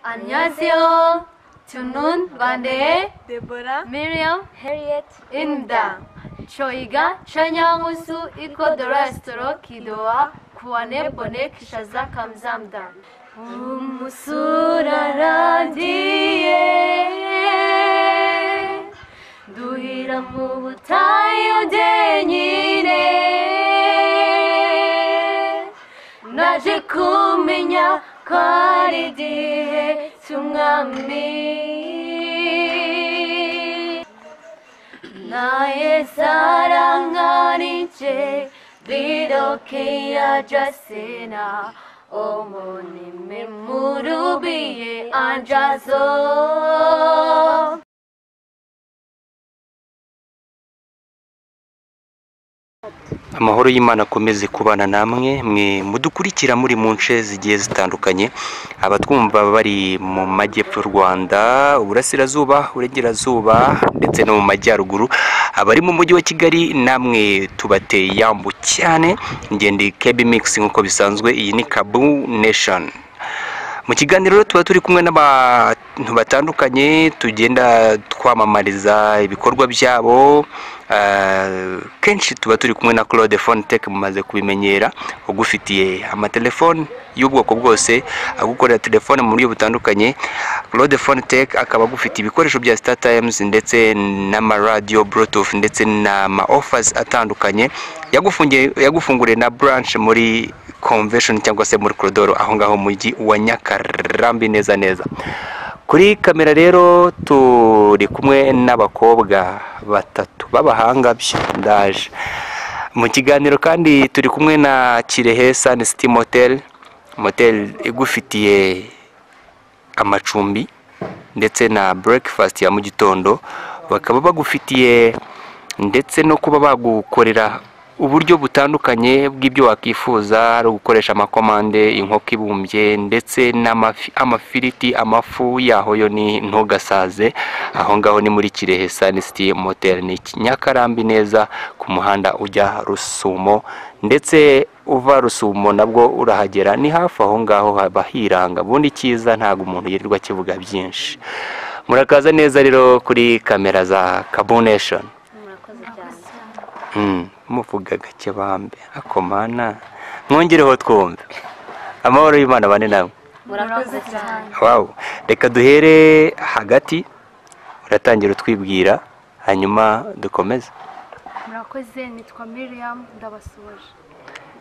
안녕하세요. 저는 반대의 데보라, 미리엄, 해리엣입니다. 저희가 찬양우수 이코드레스토로 기도와 구원에 보내주셔서 감사합니다. 우무수라라디에 duhira mu butayu jyenyine naje kumenya ko ari igihe cy'umwami 나의 사랑 아니지 이렇게 앉았으나 어머님의 무릎 위에 앉아서. Amahoro y'Imana akomeze kubana namwe mwe mudukurikira muri mu nce zigiye zitandukanye, abatwumva bari mu majyepfo y'u Rwanda, uburasirazuba, uburengerazuba ndetse no mu majyaruguru, abari mu mujyi wa Kigali namwe tubateye yambu cyane. Ngende KB Mix nk'uko bisanzwe, iyi ni Kabu Nation. Mu kiganiro tuba turi kumwe n'abantu batandukanye tugenda twamamariza ibikorwa byabo. Kenshi tuba turi kumwe na Claude Phone Tech, mumaze kubimenyera, ugufitiye amatelefone y'ubwoko bwose, agukorera telefone mu buryo butandukanye. Claude Phone Tech akaba agufitiye ibikoresho bya Star Times ndetse n'ama radio Bluetooth ndetse n'ama offers atandukanye. Yagufunguriye na branch muri Convention cyangwa se muri Koridoro aho ngaho mu mujyi wa Nyakarambi neza neza. Kuri kamera rero turi kumwe n'abakobwa batatu b'abahanga byo ndaje. Mu kiganiro kandi turi kumwe na Kirehe Sun City Motel, motel igufitiye amacumbi ndetse na breakfast ya mu gitondo, bakaba bagufitiye ndetse no kuba bagukorera uburyo butandukanye bw'ibyo wakifuza, ari ugukoresha amakomande, inkoko ibumbye ndetse n'amafi, amafiriti, amafu yaho yo ni ntugasaze. Aho ngaho ni muri Kirehe Sun City Motel, ni Nyakarambi neza ku muhanda ujya Rusumo, ndetse uva Rusumo nabwo urahagera, ni hafi aho ngaho haba hiranga. Ubundi cyiza ntabwo umuntu yirirwa akivuga byinshi. Murakaza neza rero kuri kamera za Kabu Nation. Murakoze cyane. Muvuga gake bambe akomana, mwongereho twumve. Amahoro y'Imana bane namwe. Murakoze cyane. Wow, reka duhere hagati, uratangira utwibwira hanyuma dukomeze. Murakoze, nitwa Miriam, ndabasuhuje.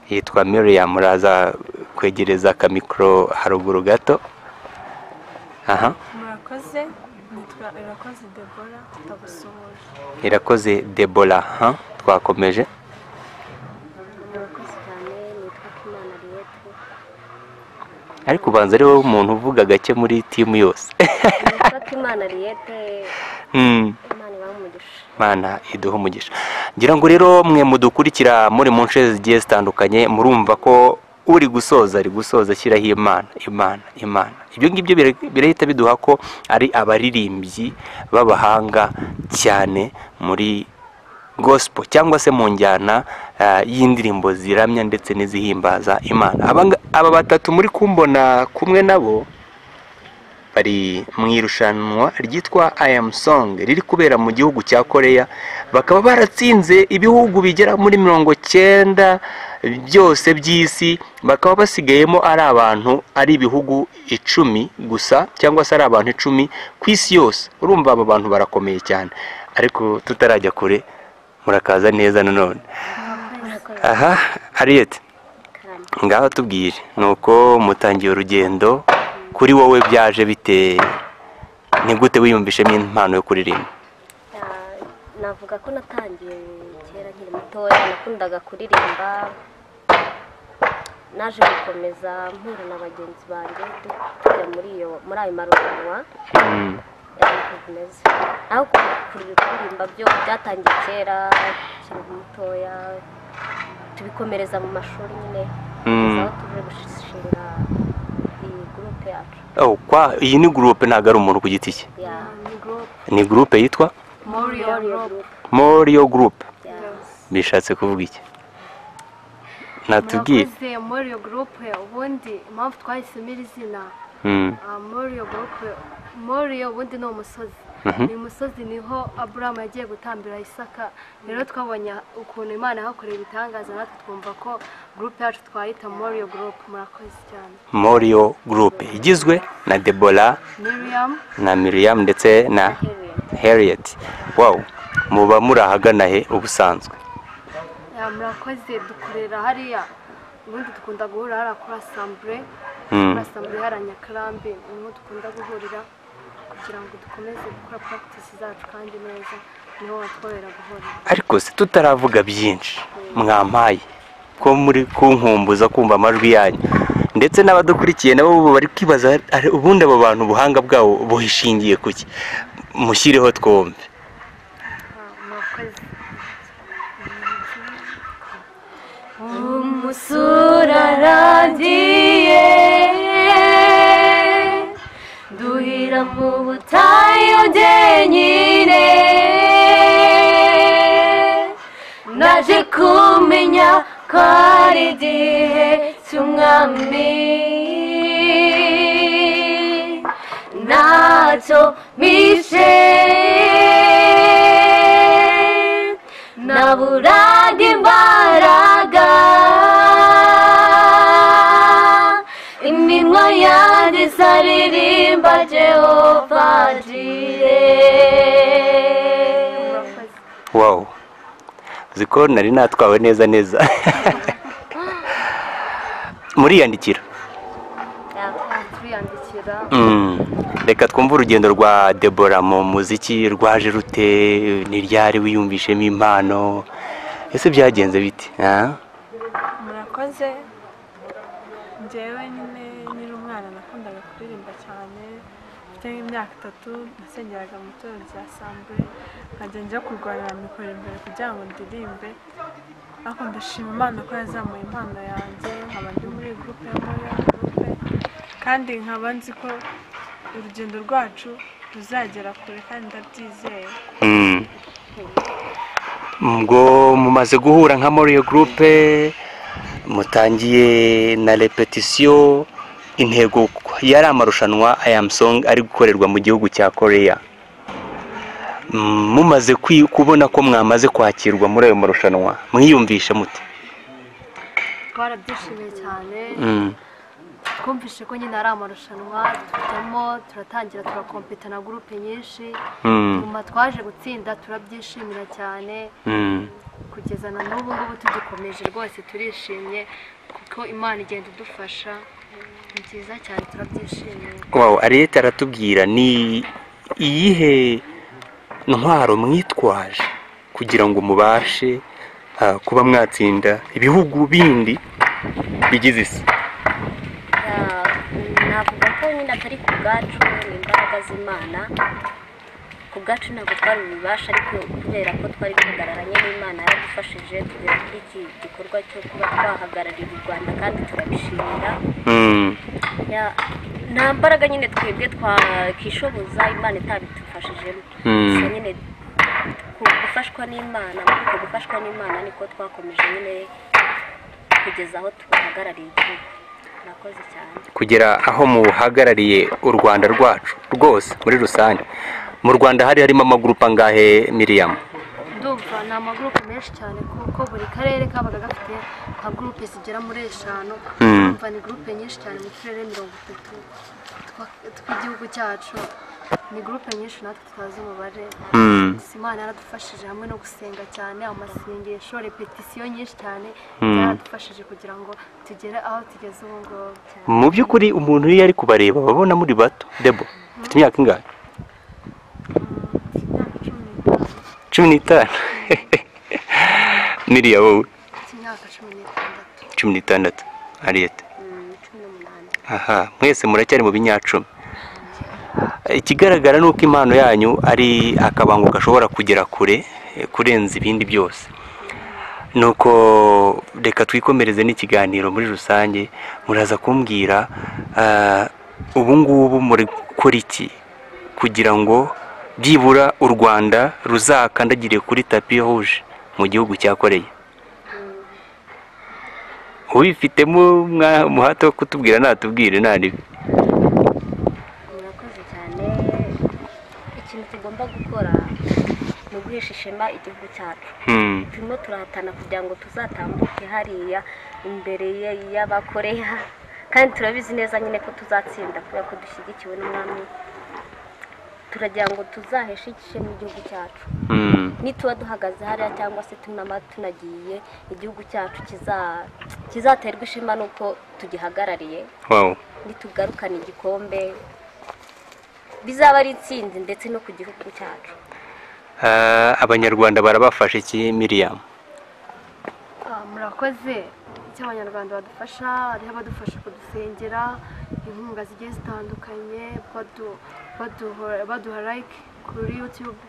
Yitwa Miriam, muraza kwegereza akamikoro haruguru gato. Aha. Murakoze, nitwa Irakoze Debora, ndabasuhuje. Irakoze Debora, ha? Twakomeje. Murakoze cyane, nitwa Kimana Ariete. Ariko ubanza ari wowe umuntu uvuga gake muri timu yose. Nitwa Kimana Ariete. Imana ibahe umugisha. Imana iduhe umugisha. Ngira ngo rero mwe mudukurikira muri mu nce zigiye zitandukanye, murumva ko uri gusoza ari gusoza ashyiraho Imana, Imana, Imana. Ibyo ngibyo birahita biduha ko ari abaririmbyi b'abahanga cyane muri gospel cyangwa se mu njyana y'indirimbo ziramya ndetse n'izihimbaza Imana. Aba batatu muri kumbona kumwe nabo bari mu irushanwa ryitwa I Am Song riri kubera mu gihugu cya Korea, bakaba baratsinze ibihugu bigera muri 90 byose by'isi, bakaba basigayemo ari abantu ari ibihugu 10 gusa cyangwa se ari abantu 10 ku isi yose. Urumva aba bantu barakomeye cyane. Ariko tutarajya kure, murakaza neza nanone. Aha, Harriet, ngaho tubwire nuko mutangiye urugendo, kuri wowe byaje bite? Ni gute wiyumvishemo impano yo kuririmba? Navuga ko natangiye kera nkiri mutoya, nakundaga kuririmba, naje gukomeza mpura na bagenzi banjye tujya muri ayo marushanwa. Aho kuririmba byo byatangiye kera nkiri mutoya, tubikomereza mu mashuri nyine, aho tuje gushinga iyi groupe yacu. Oh, kwa iyi ni groupe, ntabwo ari umuntu ku giti cye. Ni groupe yitwa Morio Group. Morio Group. Bishatse kuvuga iki? Natubwiye. Murakoze, Morio Group ubundi impamvu twahisemo iri zina Moriyo Group, Moriyo ubundi ni umusozi. Ni umusozi niho Aburahamu yagiye gutambira Isaka. Rero twabonye ukuntu Imana yahakoreye ibitangaza, natwe twumva ko group yacu twayita Moriyo Group. Murakoze cyane. Moriyo Group igizwe na Debora, Miriam na Miriam ndetse na Harriet. Wow, muba muri ahagana he ubusanzwe? Murakoze, dukorera hariya. Ubundi dukunda guhurira hariya kuri asambure. Kuri asambure hariya Nyakarambi niho dukunda guhurira kugira ngo dukomeze gukora practice zacu kandi neza, niho watworera guhurira. Ariko se tutaravuga byinshi, mwampaye ko muri kunkumbuza kumva amajwi yanyu, ndetse n'abadukurikiye nabo bari kwibaza ubundi abo bantu ubuhanga bwabo buhishingiye kuki? Mushyireho twumve. Murakoze. Umusura aragiye duhira mu butayu jyenyine, naje kumenya ko ari igihe cy'umwami, ntacyo mpishe naburaga imbaraga, iminwa yanjye izaririmba Jehova Jireh. Wow, uzi ko nari natwawe neza neza. Muriyandikira? Turiyandikira. Reka twumve urugendo rwa Debora mu muziki rwaje rute, ni ryari wiyumvishemo impano, ese byagenze bite? Murakoze. Njyewe nyine nkiri umwana nakundaga kuririmba cyane, mfite nk'imyaka 3 nasengeraga mu itorero rya Assemble, nkajya njya kurwanira mikoro imbere kugira ngo ndirimbe, ariko ndashima Imana ko yazamuye impano yanjye, nkaba ndi muri groupe ya Moriyo Group, kandi nkaba nzi ko urugendo rwacu ruzagera kure kandi ndabyizeye. Ubwo mumaze guhura nka Moriyo Group, mutangiye na repetition, intego yari amarushanwa I Am Song ari gukorerwa mu gihugu cya Korea. Mumaze kubona ko mwamaze kwakirwa muri ayo marushanwa, mwiyumvishe mute? Twarabyishimiye cyane. Twumvise ko nyine ari amarushanwa tujyamo, turatangira turakompeta na groupe nyinshi, nyuma twaje gutsinda turabyishimira cyane. Kugeza na n'ubu ngubu tugikomeje rwose turishimye kuko Imana igenda idufasha, ni byiza cyane turabyishimiye. Wow, Ariete aratubwira ni iyihe ntwaro mwitwaje kugira ngo mubashe kuba mwatsinda ibihugu bindi bigize isi? Navuga ko nyine atari ku bwacu, ni imbaraga z'Imana. Ku bwacu ntabwo twari ububasha, ariko kubera ko twari duhagararanye n'Imana yaradufashije tugera kuri iki gikorwa cyo kuba twahagararira u Rwanda kandi turabishimira. Nta mbaraga nyine twebwe twakishoboza Imana itabidufashijemo. Gusa nyine gufashwa n'Imana, muri uko gufashwa n'Imana niko twakomeje nyine kugeza aho tuhagarariye igihugu. Murakoze cyane. Kugera aho muhagarariye u Rwanda rwacu rwose muri rusange. Mu Rwanda hari harimo amagurupe angahe Miriam? Ndumva ni amagurupe menshi cyane kuko buri karere kabaga gafite nka gurupe zigera muri 5. Ndumva ni gurupe nyinshi cyane mu turere 30 tw'igihugu cyacu. Ni gurupe nyinshi natwe tutazi umubare. Imana yaradufashije hamwe no gusenga cyane, amasengesho, repetisiyo nyinshi cyane byaradufashije kugira ngo tugere aho tugeze ubu ngubu. Mu by'ukuri umuntu iyo ari kubareba babona muri bato. Debo, ufite imyaka ingahe? 15. Miriam wowe? Imyaka 16. 16. Ariete? 18. Aha, mwese muracyari mu binyacumi. Ikigaragara nuko impano yanyu ari akabango gashobora kugera kure kurenza ibindi byose. Nuko reka twikomereze n'ikiganiro muri rusange, muraza kumbwira ubu ngubu muri gukora iki kugira ngo byibura u Rwanda ruzakandagire kuri tapi rouge mu gihugu cya Korea. Ubifitemo umuhate wo kutubwira natubwire nanibi. tugomba gukora ni uguhesha ishema igihugu cyacu. Turimo turahatana kugira ngo tuzatambuke hariya imbere y'abakoreya, kandi turabizi neza nyine ko tuzatsinda kubera ko dushyigikiwe n'umwami. Turagira ngo tuzaheshe ishema igihugu cyacu. Nituba duhagaze hariya cyangwa se tunama tunagiye, igihugu cyacu kizaterwa ishema nuko tugihagarariye. Nitugarukana igikombe bizaba ari intsinzi ndetse no ku gihugu cyacu. Abanyarwanda barabafasha iki Miriam? Murakoze. Icyo abanyarwanda badufasha, hariho abadufasha kudusengera, inkunga zigiye zitandukanye, baduha like kuri YouTube,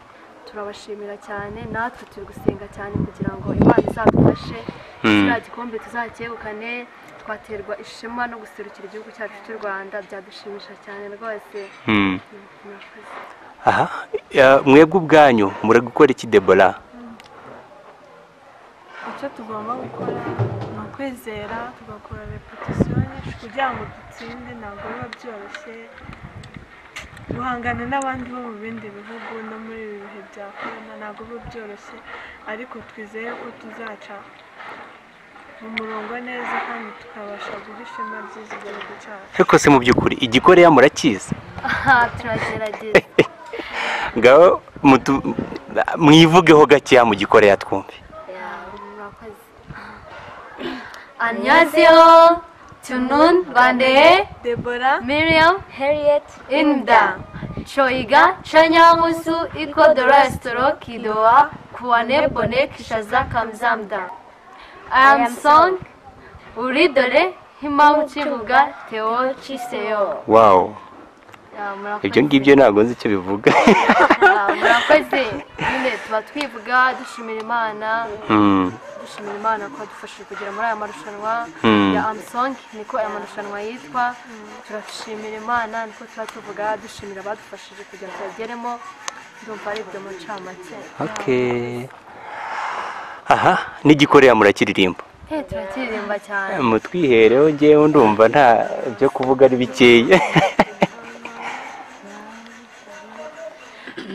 turabashimira cyane. Natwe turi gusenga cyane kugira ngo Imana izadufashe kiriya gikombe tuzacyegukane. Twaterwa ishema no guserukira igihugu cyacu cy'u Rwanda, byadushimisha cyane rwose. Murakoze. Aha, mwebwe ubwanyu muri gukora iki Debora? Icyo tugomba gukora ni ukwizera, tugakora repetition nyinshi kugira ngo dutsinde. Ntabwo biba byoroshye guhangana n'abandi bo mu bindi bihugu no muri ibi bihe bya korona, ntabwo biba byoroshye, ariko twizeye ko tuzaca mu murongo neza kandi tukabasha guha ishema ryiza igihugu cyacu. Ariko se mu by'ukuri igikoreya murakizi? Turagerageza. Ngaho mwivugeho gakeya mu gikoreya twumve. Annyeonghaseyo, 저는 반대의 Debora, Miriam, Harriet, 입니다. 저희가 찬양우수 이코드레스토로 기도와 구원의 보내주셔서 감사합니다. I am Song, 우리들의 희망 친구가 되어주세요. Wow. Ibyo ngibyo ntabwo nzi icyo bivuga. Murakoze. Nyine tuba twivuga dushimira Imana. Dushimira Imana ko yadufashije kugera muri aya marushanwa ya Amsong, niko aya marushanwa yitwa. Turashimira Imana, niko tuba tuvuga dushimira abadufashije kugira ngo tuyageremo. Ndumva ari ibyo mu ncamake. Okay. Aha, n'igikoreya murakiririmba? Turakiririmba cyane. Mutwihereho, ngewe ndumva nta byo kuvuga ari bikeya.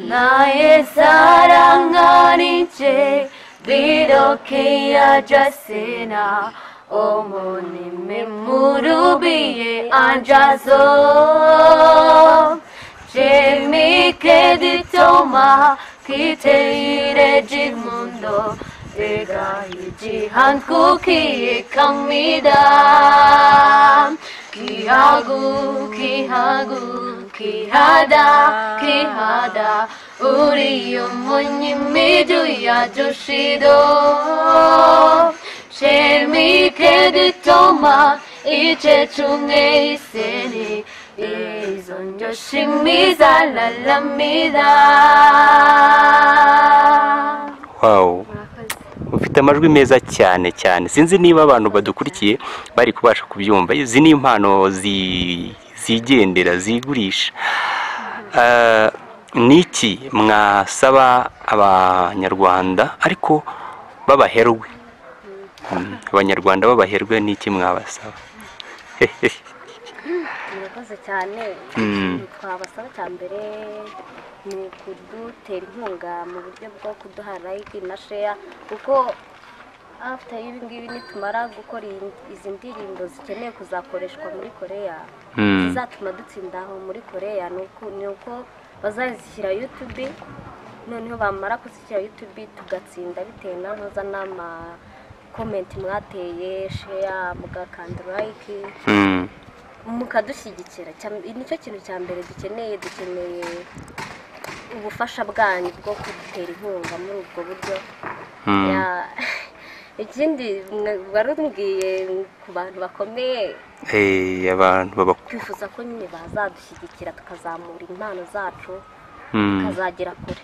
나의 사랑은 이제 이렇게 앉았으나 어머님의 무릎 위에 앉아서 재밌게 듣더마 기태일의 질문도 내가 잊지 않고 기억합니다. 귀하고 귀하고 귀하다 귀하다 우리 어머님이 주여주시도 재밌게 듣더마 이제 중에 있으니 이손 열심히 살랄랍니다. Wow. Ufite amajwi meza cyane cyane, sinzi niba abantu badukurikiye bari kubasha kubyumva. Izi ni impano zigendera zigurisha. Niki mwasaba abanyarwanda ariko babaherwe? Abanyarwanda babaherwe niki mwabasaba? Murakoze cyane. Twabasaba cya mbere ni ukudutera inkunga mu buryo bwo kuduha like na share, kuko after ibi ngibi nitumara gukora izi ndirimbo zikeneye kuzakoreshwa muri Korea, zizatuma dutsinda aho muri Korea, ni uko bazazishyira YouTube, noneho bamara kuzishyira YouTube tugatsinda bitewe n'aho n'ama comment mwateye, share, mugakanda like, mukadushyigikira. Nicyo kintu cya mbere dukeneye, dukeneye ubufasha bwanyu bwo kudutera inkunga muri ubwo buryo. Ikindi warubwiye ku bantu bakomeye, abantu twifuza ko nyine bazadushyigikira tukazamura impano zacu tukazagera kure,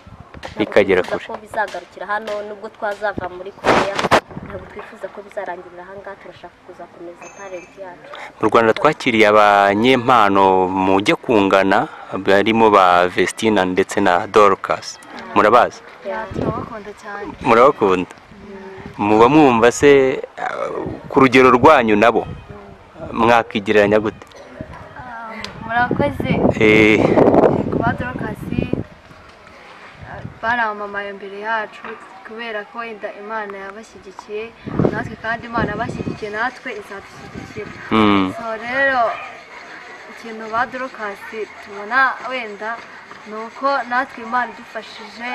bikagera kure, ko bizagarukira hano. Nubwo twazava muri Korea ntabwo twifuza ko bizarangirira aha ngaha, turashaka kuzakomeza talent yacu. Mu Rwanda twakiriye abanyempano mujya kungana barimo ba Vestina ndetse na Dorcas, murabazi? Turabakunda cyane. Murabakunda? Muba mwumva se ku rugero rwanyu nabo mwakigereranya gute? Murakoze. Ku ba Dorcas Baramamaye imbere yacu kubera ko wenda Imana yabashyigikiye, natwe kandi Imana yabashyigikiye, natwe izadushyigikira. So rero ikintu ba Dorcas tubona wenda ni uko natwe Imana idufashije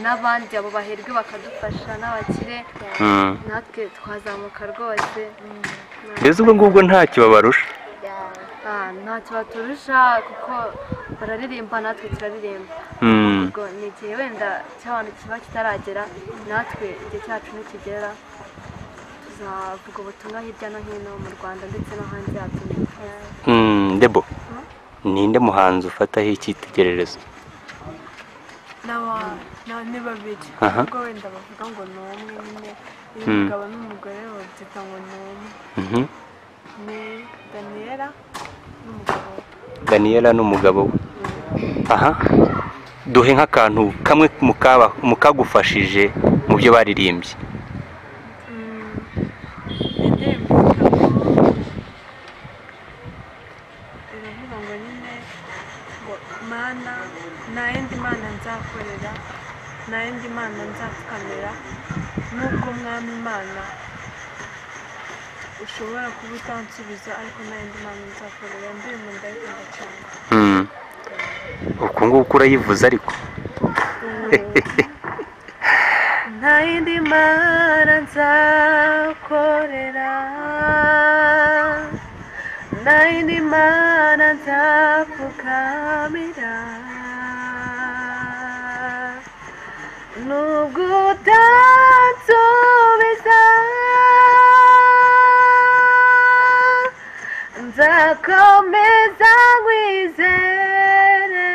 n'abandi abo baherwe bakadufasha n'abakire, natwe twazamuka rwose. Mbese ubwo ngubwo ntacyo babarusha? Ntacyo baturusha kuko bararirimba natwe turaririmba. Ubwo ni igihe wenda cy'abantu kiba kitaragera, natwe igihe cyacu nikigera tuzavuga ubutumwa hirya no hino mu Rwanda ndetse no hanze yabyo. Debo, ninde muhanzi ufataho icyitegererezo? Ni babiri. Ubwo wenda bavuga ngo ni umwe nyine, iyo umugabo n'umugore babyita ngo ni umwe. Ni Daniela n'umugabo we. Daniela n'umugabo we. Aha, duhe nk'akantu kamwe mukagufashije mu byo baririmbye. Indirimbo iravuga ngo nyine ngo Mana nta yindi Mana nzakorera, nta yindi Mana nzapfukamira, nubwo Mwami Imana ushobora kuba utansubiza, ariko nta yindi Mana nzakorera. Indirimbo ndayikunda cyane. Uku nguku urayivuze ariko. Nta yindi Mana nzakorera, nta yindi Mana nzapfukamira, nubwo utansubiza nzakomeza nkwizere.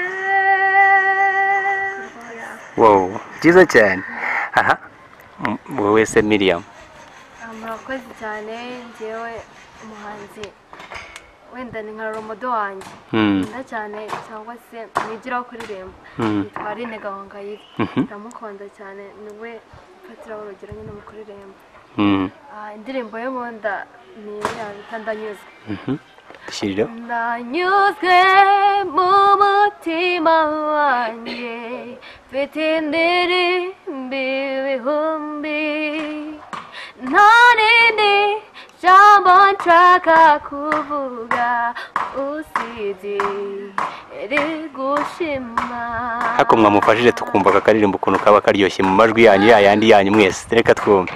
Wow, byiza cyane. Aha, wowe se Miriam? Murakoze cyane. Njyewe umuhanzi wenda ni nka romodo wanjye nkunda cyane, cyangwa se nigiraho kuririmba, yitwa Aline Gahongayire. Ndamukunda cyane, niwe mfatiraho urugero nyine mu kuririmba. Indirimbo ye nkunda ni iriya bita Ndanyuzwe. Ndanyuzwe mu mutima wanjye, mfite indirimbo ibihumbi, nta rindi jambo nshaka kuvuga usibye rigushima. Hako mwamufashije tukumva akaririmbo ukuntu kaba karyoshye mu majwi yanyu yayandi yanyu mwese, reka twumve.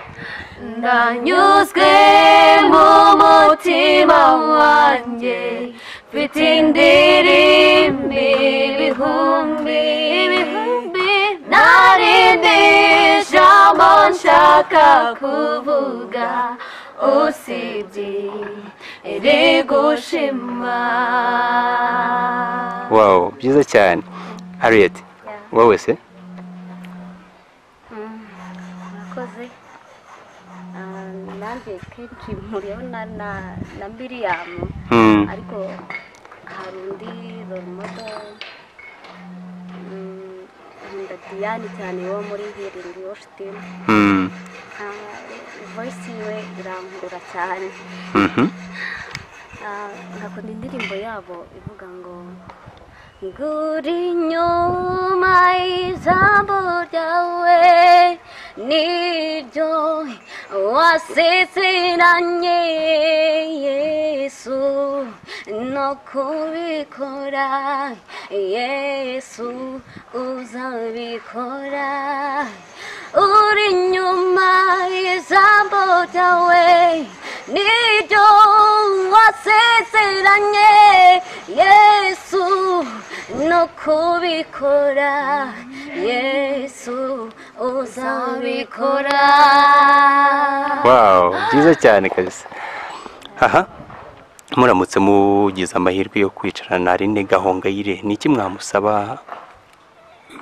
Ndanyuzwe mu mutima wanjye, mfite indirimbo ibihumbi ibihumbi, nta rindi jambo nshaka kuvuga usibye rigushima. Wow, byiza cyane. Harriet, wowe se? Murakoze. Nanjye kenshi mpuriyeho na Miriam, ariko hari undi romodo nkunda Diane cyane wo muri Healing Worship Team. Voice yiwe irankurura cyane. Ngakunda indirimbo yabo ivuga ngo nguri inyuma y'ijambo ryawe niryo wasezeranye Yesu, no kubikora Yesu uzabikora. Uri inyuma y'ijambo ryawe niryo wasezeranye Yesu, no kubikora Yesu uzabikora. Wow, byiza cyane kabisa. Aha, muramutse mugize amahirwe yo kwicarana na Aline Gahongayire, ni iki mwamusaba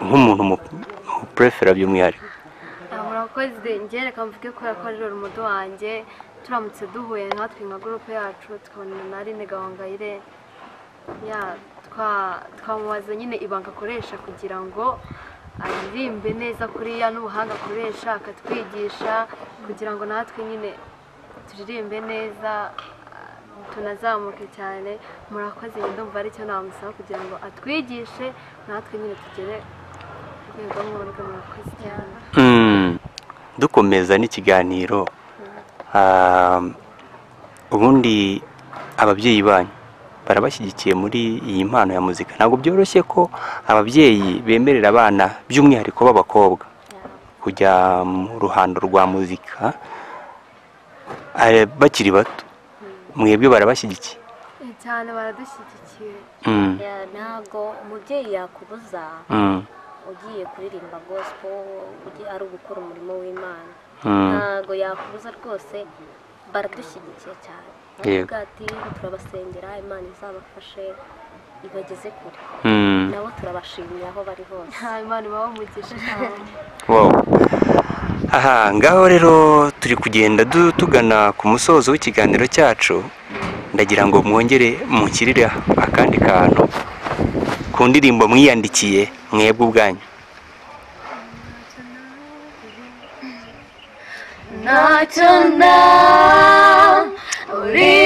nk'umuntu muprefera by'umwihariko? Murakoze. Njye reka mvuge ko yakorera umudo wanjye, turamutse duhuye natwe nka groupe yacu tukabonana na Aline Gahongayire, ya twamubaza nyine ibanga akoresha kugira ngo aririmbe neza kuriya, n'ubuhanga akoresha akatwigisha kugira ngo natwe nyine turirimbe neza tunazamuke cyane. Murakoze, ndumva aricyo namusaba kugira ngo atwigishe natwe nyine tugere Yego mwebwe murakoze cyane. Dukomeza n'ikiganiro, ubundi ababyeyi banyu barabashyigikiye muri iyi mpano ya muzika? Ntabwo byoroshye ko ababyeyi bemerera abana by'umwihariko b'abakobwa kujya mu ruhando rwa muzika bakiri bato. Mwebwe barabashyigikiye? Cyane baradushyigikiye. Ntabwo umubyeyi yakubuza ugiye kuririmba gospel, ugiye ari ugukora umurimo w'Imana, ntabwo yakubuza rwose, baradushyigikiye cyane. Baravuga ati turabasengera Imana izabafashe ibageze kure. Nabo turabashimira aho bari hose. Imana ibahe umugisha cyane. Aha ngaho rero turi kugenda tugana ku musozo w'ikiganiro cyacu. Ndagira ngo mwongere munshyirire akandi kantu ku ndirimbo mwiyandikiye mwebwe ubwanyu. Ntacyo na uri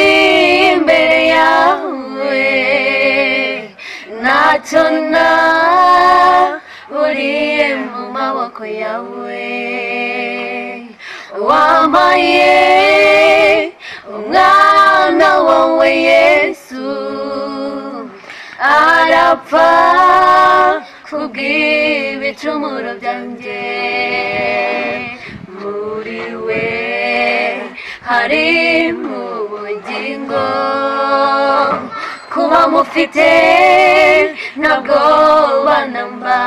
imbere yawe, ntacyo na uriye mu maboko yawe, wambaye umwana wawe Yesu arapfa kubw'ibicumuro byanjye, muri we hari mu bugingo, kuba mufite ntabwo banamba,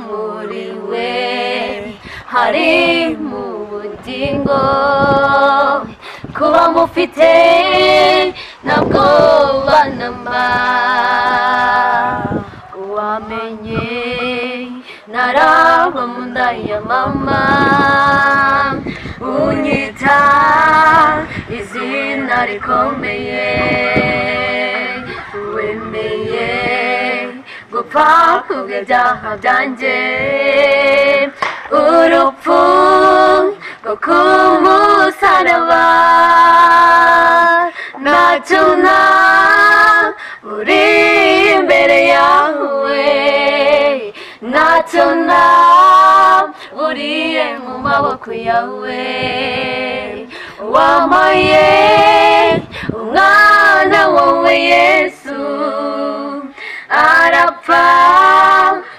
muri we hari mu bugingo, kuba mufite ntabwo banamba, wamenye naraba mu nda ya mama, unyita izina rikomeye, wemeye gupfa kubw'ibyaha byanjye, urupfu rwo ku musaraba, ntacyo na uri imbere yawe, ntacyo na uriye mu maboko yawe, wambaye umwana wawe Yesu arapfa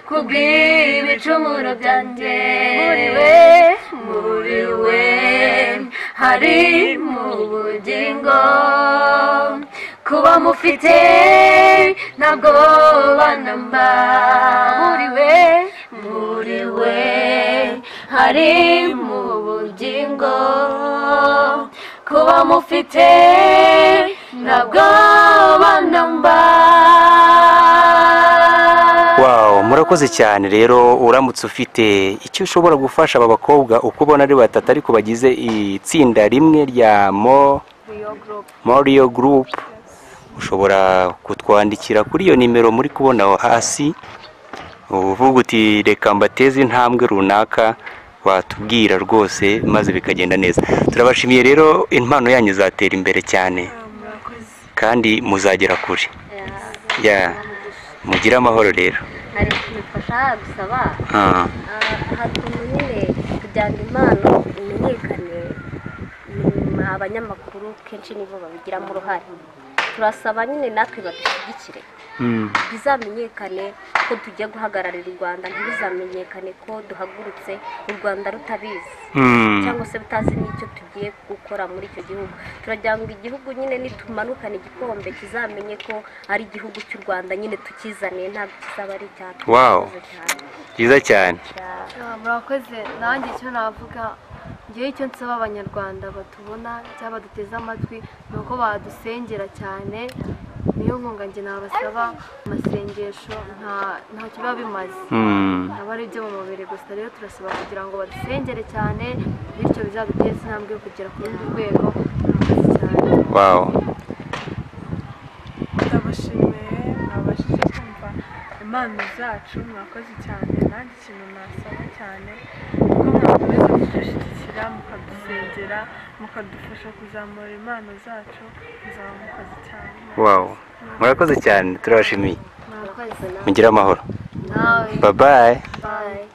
kubw'ibicumuro byanjye, muri we hari mu bugingo, kuba mufite ntabwo banamba, muri we hari mu bugingo, kuba mufite ntabwo banamba. Wow, murakoze cyane. Rero uramutse ufite icyo ushobora gufasha aba bakobwa uko ubona ari batatu ariko bagize itsinda rimwe rya Morio Group, ushobora kutwandikira kuri iyo nimero muri kubona aho hasi, uvuga uti reka mbateze intambwe runaka, watubwira rwose maze bikagenda neza. Turabashimiye rero, impano yanyu izatera imbere cyane kandi muzagera kure. Mugire amahoro rero. Hari ikintu gusaba hari nyine kugira ngo impano imenyekane, abanyamakuru kenshi nibo babigiramo uruhare. Turasaba nyine natwe badushyigikire, bizamenyekane ko tugiye guhagararira u Rwanda, ntibizamenyekane ko duhagurutse u Rwanda rutabizi cyangwa se butazi n'icyo tugiye gukora muri icyo gihugu. Turagira ngo igihugu nyine nitumanukana igikombe kizamenye ko ari igihugu cy'u Rwanda nyine tukizaniye, ntabwo kizaba ari icyacu. Wow, byiza cyane, murakoze. Nanjye icyo navuga, ngewe icyo nsaba abanyarwanda batubona cyangwa baduteze amatwi ni uko badusengera cyane, niyo nkunga njye nabasaba. Amasengesho ntacyo biba bimaze, aba ari ibyo mu mubiri gusa. Rero turasaba kugira ngo badusengere cyane, bityo bizaduteze intambwe yo kugera ku rundi rwego. Murakoze cyane. Wow, ndabashimiye, mwabashije kumva impano zacu, mwakoze cyane. Nanjye ikintu nasaba cyane ko mwakomeza kudushyigikira, mukadusengera, mukadufasha kuzamura impano zacu, muzaba mukoze cyane. Wow, murakoze cyane, turabashimiye. Mugire amahoro. Nawe. Bye bye. Bye.